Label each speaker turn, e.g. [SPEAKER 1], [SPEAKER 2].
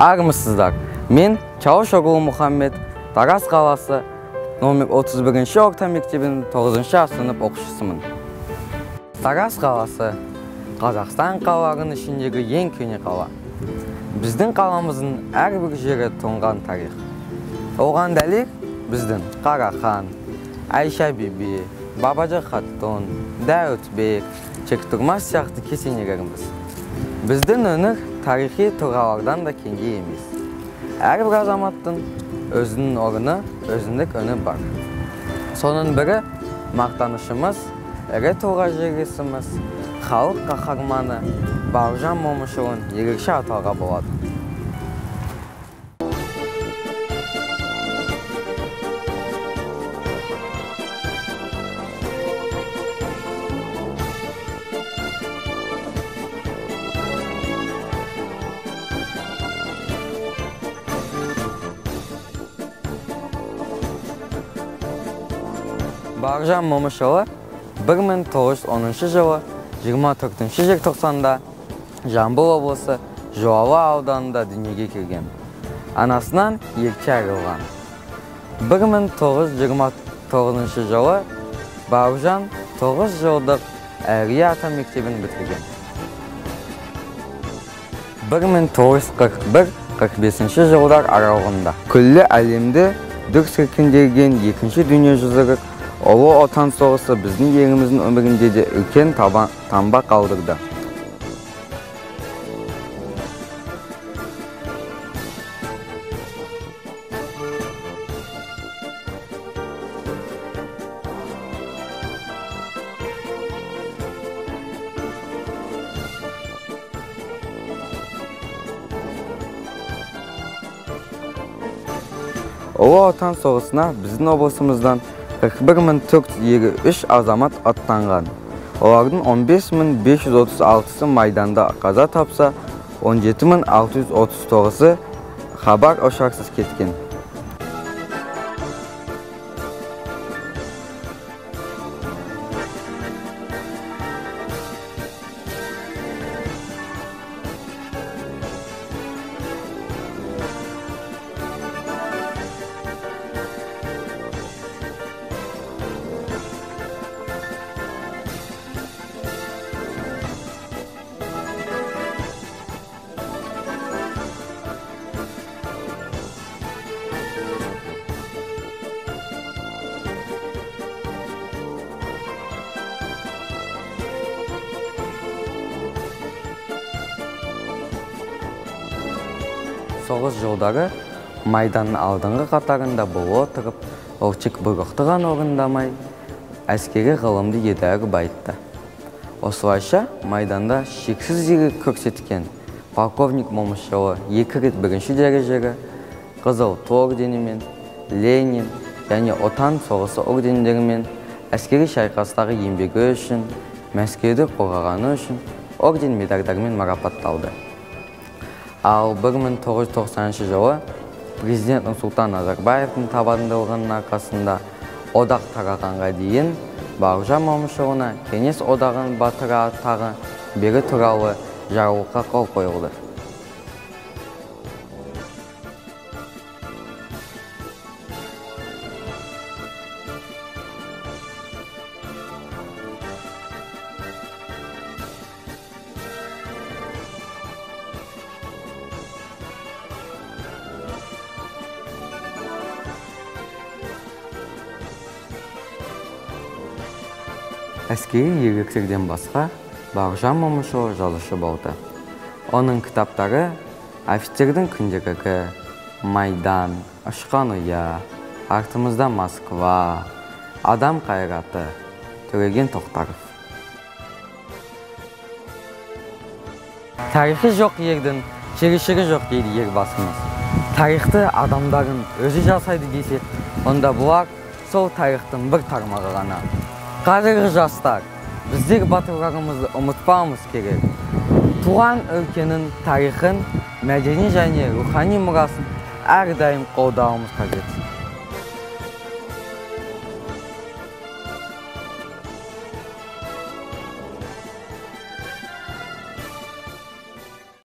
[SPEAKER 1] Армысыздар, мен Чаушоғлы Мұхаммед, Тараз қаласы номер 31 орта мектебінің 9-шы сынып оқушысымын. Тараз қаласы Қазақстан қалаларының ішіндегі ең көне қала. Біздің қаламыздың әрбір жері тоңған тарих. Оған дәлел біздің Қарахан, Айша Биби, Бабажы Хатун, Дәуітбек, Тектұрмас сияқты кесенелеріміз. Біздің өңір тарихи тұлғалардан да кенде емес. Әрбір азаматтың өзінің орны, өзіндік үні бар. Соның бірі мақтанышымыз, ірі тұлға жерлесіміз, халық қаһарманы Бауыржан Момышұлын ерекше атауға болады. Бауыржан Момышұлы 1910 жылы 24 желтоқсанда Жамбыл облысы Жуалы ауданында дүниеге келген. Анасынан ерте айырылған. 1929 жылы Бауыржан 9 жылдық Әулие Ата мектебін бітірген. 1941-45 жылдар аралығында күллі әлемді дүр сілкіндірген екінші дүниежүзілік Ұлы Отан соғысы біздің еліміздің өмірінде де үлкен таңба қалдырды. Ұлы Отан соғысына біздің облысымыздан 41 453 азамат аттанған. Олардың 15 536-сы майданда қаза тапса, 17 639-ы хабар ошарсыз кеткен. Соғыс жылдары майданның алдыңғы қатарында бола отырып, ол тек бұйрықты ғана орындамай, әскери ғылымды едәуір байытты. Осылайша майданда шексіз ерлік көрсеткен полковник Момышұлы 2 рет бірінші дәрежелі Қызыл Ту орденімен, Ленин және Отан соғысы ордендерімен, әскери шайқастағы еңбегі үшін, Мәскеуді қорғағаны үшін орден медальдармен марапатталды. Ал 1990 жылы президент Нұрсұлтан Назарбаевтың табандылығының арқасында одақ тарағанға дейін Бауыржан Момышұлына Кеңес Одағының батыры атағы беру туралы жарлыққа қол қойылды. Әскери ерліктерден басқа Бауыржан Момышұлы жазушы болды. Оның кітаптары «Офицердің күнделігі», «Майдан», «Ұшқан ұя», «Артымызда Москва», «Адам қайраты», Төлеген Тоқтаров. Тарихы жоқ ердің келешегі жоқ дейді Елбасымыз. Тарихты адамдардың өзі жасайды десек, онда бұлар сол тарихтың бір тармағы ғана. Қазіргі жастар, біздер батырларымызды ұмытпауымыз керек. Туған өлкенің тарихын, мәдени және рухани мұрасын әрдайым қолдауымыз қажет.